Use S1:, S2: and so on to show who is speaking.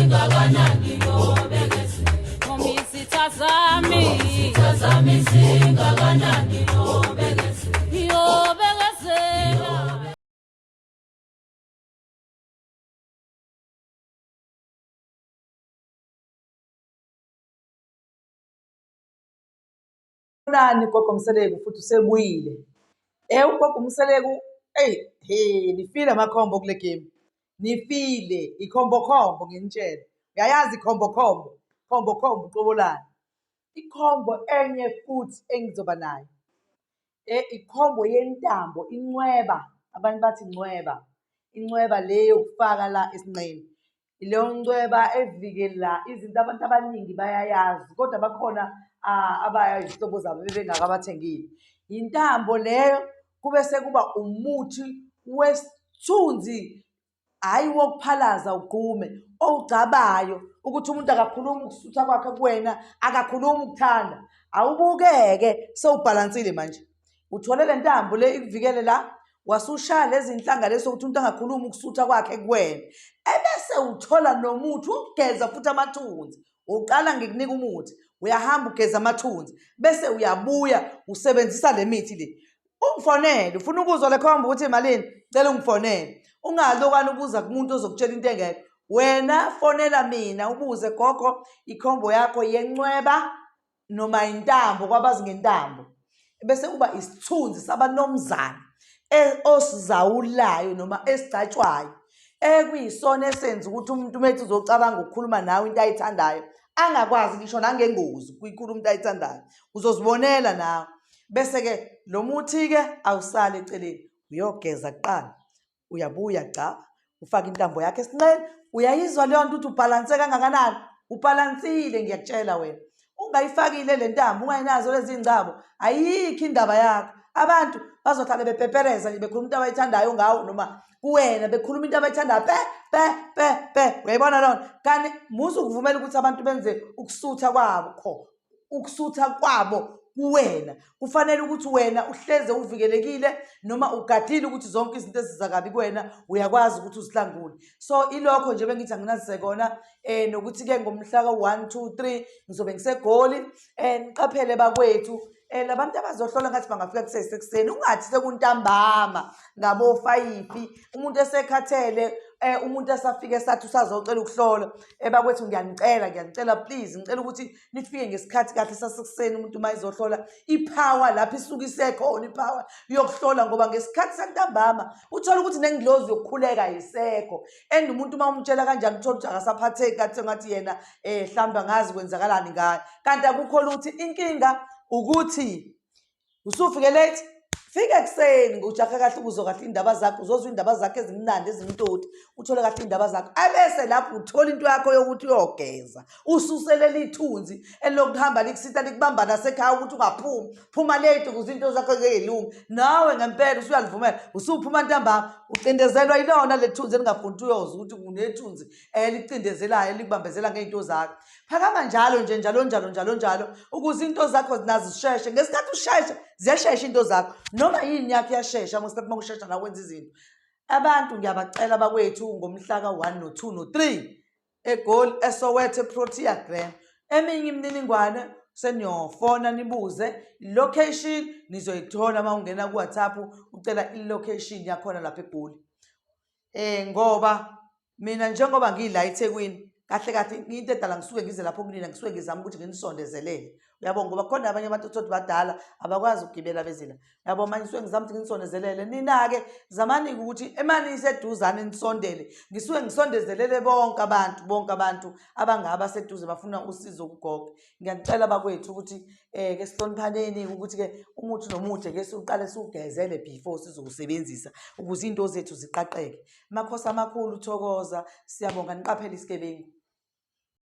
S1: Singakanani nobekezela.
S2: Noma izitha zami.
S1: Izitha zami singakanani nobekezela.
S2: Ngiyobekezela.
S3: Nani gogo Mseleku futhi usebuyile. Eh ugogo Mseleku eyi he nifile amakhombo kule game. Nifile ikhombo khombo nginitshela. Uyayazi ikhombo khombo. Khombo khombo uqobolani. Ikhombo enye futhi engizoba nayo. Eh ikhombo yentambo incweba abantu bathi incweba. Incweba le yokufaka la esinqeni. Leyo ncweba evikela izinto abantu abaningi bayayazi kodwa bakhona abaya izihlobo zabo bebengakabathengile. Yintambo leyo kube sekuba umuthi wesithunzi, hhayi wokuphalaza ugqume, owugcabayo ukuthi umuntu akakhulumi ukusutha kwakhe kuwena, akakhulumi ukuthanda. Awubukeke sewubhalansile manje. Uthole le ntambo le ikuvikele la, wasushaya lezi nhlanga lezi sokuthi umuntu angakhulumi ukusutha kwakhe kuwena. Ebese uthola nomuthi ugeza futhi amathunzi. Uqala ngikunika umuthi, uyahamba ugeza amathunzi, bese uyabuya usebenzisa le mithi le. Ungifonele, ufuna ukuzwa le khomba ukuthi imalini? Cela ungifonele. Ungalokwane ubuza kumuntu ozokutshela into engekho. Wena fonela mina ubuze gogo ikhombo yakho yencweba noma intambo kwabazi ngentambo bese kuba isithunzi sabanomzana e, osizawulayo noma esigcatshwayo ekuyisona esenza ukuthi umuntu uma ethi uzocabanga ukukhuluma nawe into ayithandayo angakwazi ngisho nangengozi ukuyikhuluma into ayithandayo uzozibonela nawe bese-ke lo muthi-ke awusali eceleni uyogeza kuqala uyabuya gcaba ufake intambo yakhe esinqeni uyayizwa leyo nto ukuthi ubhalanse kangakanani ubhalansile ngiyakutshela wena ungayifakile le ntambo ungayinazo lezi ngcabo ayikho indaba yakho abantu bazohlale bepepereza nje bekhuluma into abayithandayo ngawo noma kuwena bekhuluma into abayithandayo pe pe pe pe uyayibona lona kanti musa ukuvumela ukuthi abantu benze ukusutha kwabo kho ukusutha kwabo kuwena kufanele ukuthi wena uhleze uvikelekile noma ugadile ukuthi zonke izinto eziza kabi kuwena uyakwazi ukuthi uzihlangule so ilokho nje bengithi anginazise kona eh nokuthi ke ngomhla ka-1 2 3 ngizobe ngisegoli eh niqaphele bakwethu eh labantu abazohlola ngathi bangafika kusesekuseni ungathi sekuntambama ngabo-five umuntu esekhathele eh umuntu esafike sathi usazocela ukuhlola eh bakwethu ngiyanicela ngiyanicela please ngicela ukuthi nifike ngesikhathi kahle sasekuseni umuntu uma ezohlola ipower lapho isuke isekhona ipower yokuhlola ngoba ngesikhathi santambama uthola ukuthi nengilozi yokukhuleka ayisekho and umuntu uma umtshela kanjani uthola ukuthi akasaphatheki kathi ngathi yena um mhlawumbe angazi kwenzakalani ngayo kanti akukho lutho inkinga ukuthi usufike late fika ekuseni ngojahe kahle ukuzwa kahle iy'ndaba zakho uzozwa iy'ndaba zakho ezimnandi ezimtoti uthole kahle iy'ndaba zakho ebese lapho uthola into yakho yokuthi uyogeza ususelela ithunzi elokuhamba likusitha likubamba nasekhaya ukuthi ungaphumi phuma late ukuze into zakho ngeke nawe ngempela usuyalivumela usuphuma ntambama ucindezelwa yilona le thunzi elingafuni ukuthi uyozwa ukuthi unethunzi elicindezelayo elikubambezela ngey'nto zakho phakama njalo nje njalo njalo njalo njalo ukuze into zakho nazo zisheshe ngesikhathi usheshe ziyashesha into zakho noma yini yakho iyashesha ngesikhathi uma ushesha nawe wenza izinto abantu ngiyabacela bakwethu ngomhla ka-1 no-2 no-3 egoli esoweto eprotea grand eminye imininingwane seniyofona nibuze location nizoyithola uma ungena ku-whatsapp ucela i-location yakhona lapha egoli um ngoba mina njengoba ngila eThekwini kahle kahle into edala ngisuke ngize lapho kunina ngisuke ngizama ukuthi nginisondezelele uyabo ngoba khona abanye abantu uthoti badala abakwazi ukugibela bezila uyabo manje ngisuke ngizama ukuthi nginisondezelele nina-ke zamani-ke ukuthi emani iseduzane nisondele ngisuke ngisondezelele bonke abantu bonke abantu abangaba seduze bafuna usizo kugogo ngiyanicela bakwethu ukuthi um ke sihloniphaneni ukuthi-ke umuthi nomuthi ke siwuqale siwugezele before sizowusebenzisa ukuze iy'nto zethu ziqaqeke Makhosi amakhulu Thokoza siyabonga niqaphele isigebengu.